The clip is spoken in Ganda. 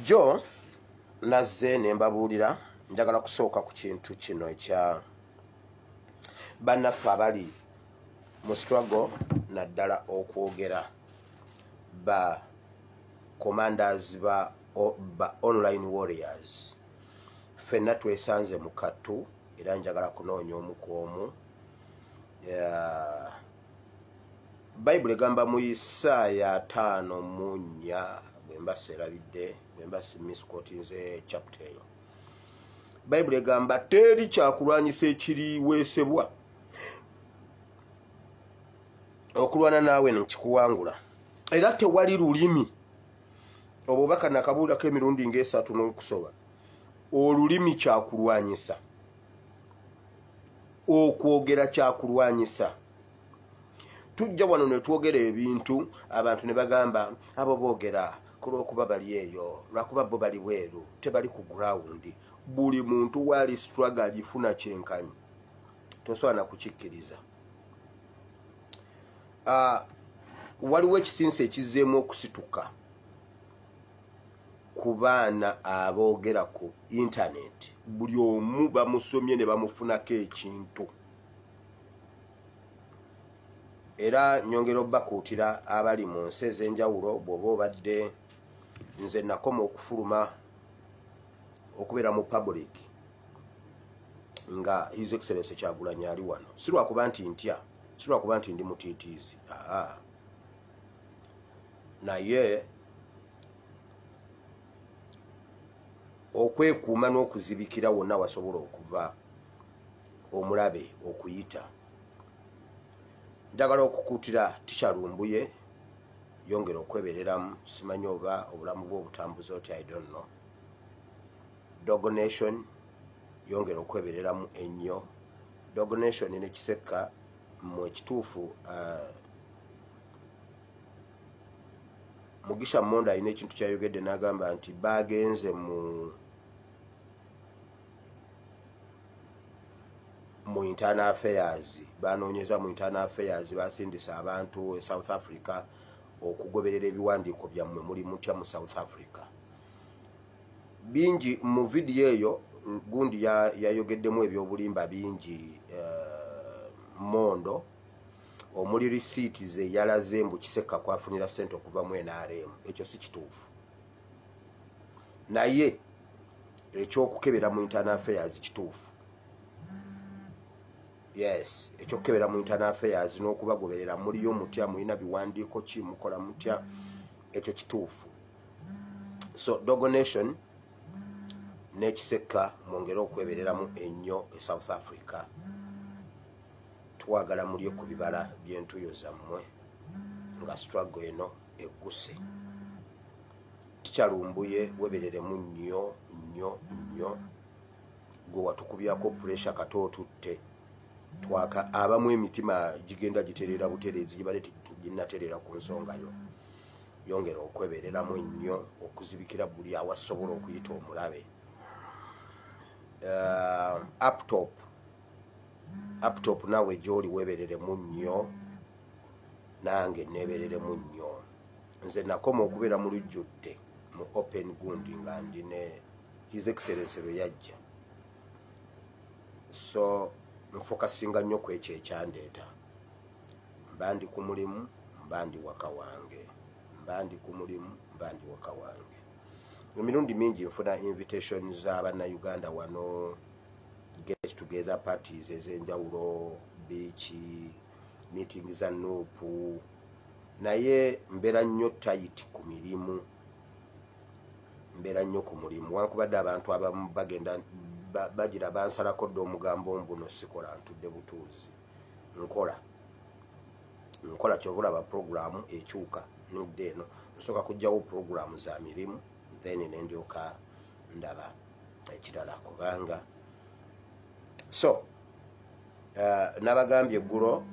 Jo nazze ne mbabuulira, njagala kusooka ku kintu kino ekya bannaffe abali mu struggle, naddala okwogera ba commanders ba online warriors. Ffenna twesanze mu kattu, era njagala kunoonya omu ku omu. Bayibuli egamba mu Isaaya 54, bwe mba seerabidde, bwe mba misquotinze chapter eyo, Bayibuli egamba teri kyakulwanyisa ekiriweesebwa okulwana naawe nekikuwangula, era tewali lulimi. Obubaka nakabuulirako emirundi ng'esatu n'okusoba. Olulimi kyakulwanyisa, okwogera kyakulwanyisa. Tujja wano ne twogera ebintu, abantu ne bagamba abo boogera ku lw'okuba bali eyo, lwakuba bo bali bweru, tebali ku ground. Buli muntu waali struggle agifuna kyenkanyi, tosobola na kukikkiriza. Waliwo ekisinsi ekizzeemu okusituka ku baana aboogera ku internet. Buli omu bamusomye ne bamufunako ekintu. Era nyongera obbakuutira abali mu nsi ez'enjawulo, bw'oba obadde, nze nakoma okufuluma okubeera mu public nga His Excellency Kyagulanyi ali wano, si lwakuba nti ntya, si lwakuba nti ndi mutiitiizi, aa, naye okwekuuma n'okuzibikira wonna wasobola okuva omulabe okuyita. Njagala okukuutira Teacher Lumbuye, yongera okwebereramu, simanyi oba obulamu bwe obutambuza otya, I don't know. Dog Nation, yongera okwebereramu ennyo. Dog Nation ne Kisekka, mmwe ekituufu, Mugisha Mondo alina ekintu kyayogedde n'agamba nti bagenze mu internal affairs, banoonyeza mu internal affairs, basindisa abantu e South Africa okugoberera ebiwandiiko byammwe, muli mutya mu South Africa. Bingi mu vidiyo eyo gundi yayogeddemu ebyobulimba bingi, Mondo, omuli risiiti ze yalaze mbu Kisekka kwafunira ssente okuva mu NRM. Ekyo si kituufu, naye ekyokukebera mu internal affairs kituufu. Yes, ekyokukebera mu internal affairs n'okubagoberera, muliyo mutya, mulina biwandiiko ki, mukola mutya, ekyo kituufu. So Dogo Nation n'Ekisekka, mwongere okwebereramu ennyo e South Africa. Twagala mulye ku bibala by'entuyo zammwe nga struggle eno egguse. Teacher Lumbuye, webereremu nnyo nnyo nnyo. Gwe watukubyako pressure kata otutte twaka, abamu emitima gigenda gitereera butereezi, gibadde ginnatereera ku nsonga yo. Yongera okwebereramu ennyo, okuzibikira buli awasobola okuyita omulabe. Uptop, Uptop, naawe gy'oli webereremu nnyo, nange neebereremu nnyo. Nze nakoma okubeera mu lujjudde mu open gundi nga ndi ne His Excellence lwe yajja, so nfokasinga nnyo ku ekyo ekyandeeta. Mba ndi ku mulimu, mba ndi waka wange, mba ndi ku mulimu, mba ndi waka wange. Emirundi mingi nfuna invitation z'abannayuganda wano, get together parties ez'enjawulo, beach meeting za NUP, naye mbeera nnyo tight ku mirimu, mbeera nnyo ku mulimu. Wankubadde abantu abamu bagenda bagira bansalako dda omugambo mbuno sikola, ntudde butuuzi, nkola, nkola. Kyova olaba puroguramu ekyuka nudde eno, nsooka kugjawo puroguramu za mirimu, then nendyoka ndaba ekirala. Kubanga so nabagambye eggulo